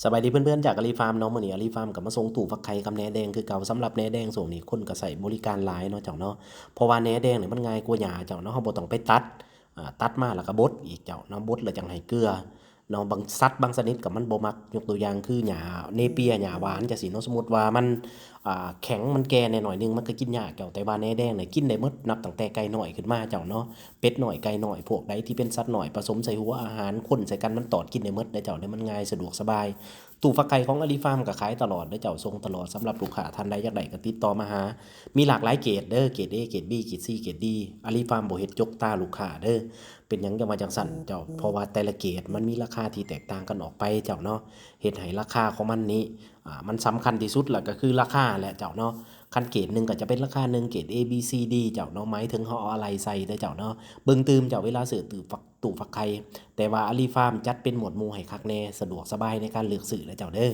ສະບາຍດີເພື່ອນໆ ຈາກອາລີຟາມເນາະ. ມື້ນີ້ອາລີຟາມກໍມາສົ່ງຕູ້ຟັກໄຂ່ກັບແໜແດງຄືເກົ່າ. ສຳລັບແໜແດງຊ່ວງນີ້ຄົນກໍໃຊ້ບໍລິການຫຼາຍເນາະເຈົ້າເນາະ, ເພາະວ່າແໜແດງນີ້ມັນງ່າຍກວ່າຫຍ້າເຈົ້າເນາະ, ເຮົາບໍ່ຕ້ອງໄປຕັດ ອ່າ ຕັດມາແລ້ວກໍບົດອີກເຈົ້າເນາະ, ບົດແລ້ວຈັ່ງໃຫ້ເກືອເນາະ. ບາງ ສັດບາງຊະນິດກໍມັນບໍ່ມັກ, ຍົກຕົວຢ່າງຄືຫຍ້າເນເປຍ ຫຍ້າຫວານຈັ່ງຊີ້ເນາະ. ສົມມຸດວ່າມັນ ອ່າ ແຂງ ມັນແກ່ແດ່ໜ້ອຍໜຶ່ງ ມັນກໍກິນຍາກເຈົ້າ, ແຕ່ວ່າແໜແດງນີ້ກິນໄດ້ໝົດ ນັບຕັ້ງແຕ່ໄກ່ນ້ອຍຂຶ້ນມາເຈົ້າເນາະ. ເປັດນ້ອຍ ໄກ່ນ້ອຍ ພວກໃດທີ່ເປັນສັດນ້ອຍ ປະສົມໃສ່ຫົວອາຫານ ຄົນໃສ່ກັນ ມັນຕອດກິນໄດ້ໝົດເດ້ເຈົ້າ, ແລະມັນງ່າຍ ສະດວກສະບາຍ. ຕູ້ຟັກໄຂ່ຂອງອາລີຟາມກໍຂາຍຕະຫຼອດເດ້ເຈົ້າ, ສົ່ງຕະຫຼອດ. ສຳລັບລູກຄ້າທ່ານໃດຢາກໄດ້ກໍຕິດຕໍ່ມາຫາ, ມີຫຼາກຫຼາຍເກຣດເດີ, ເກຣດ A ເກຣດ B ເກຣດ C ເກຣດ D. ອາລີຟາມບໍ່ເຮັດຈົກຕາລູກຄ້າເດີ. ເປັນຫຍັງຈັ່ງວ່າຈັ່ງຊັ້ນເຈົ້າ? ເພາະວ່າແຕ່ລະເກຣດມັນມີລາຄາທີ່ແຕກຕ່າງກັນອອກໄປເຈົ້າເນາະ, ເຮັດໃຫ້ລາຄາຂອງມັນນີ້ ອ່າ ມັນສຳຄັນທີ່ສຸດລະກໍຄືລາຄາແຫຼະເຈົ້າເນາະ. ຄັນເກຣດໜຶ່ງກໍຈະເປັນລາຄາໜຶ່ງ ເກຣດ A B C D ເຈົ້າເນາະ, ໝາຍເຖິງເຮົາເອົາອາໄຫຼ່ໃສ່ເດີເຈົ້າເນາະ. ເບິ່ງຕື່ມເຈົ້າ ເວລາຊື້ຕູ້ຟັກ ຕູ້ຟັກໄຂ່, ແຕ່ວ່າອາລີຟາມຈັດເປັນໝວດໝູ່ໃຫ້ຄັກແນ່, ສະດວກສະບາຍໃນການເລືອກຊື້ເດີເຈົ້າເດີ.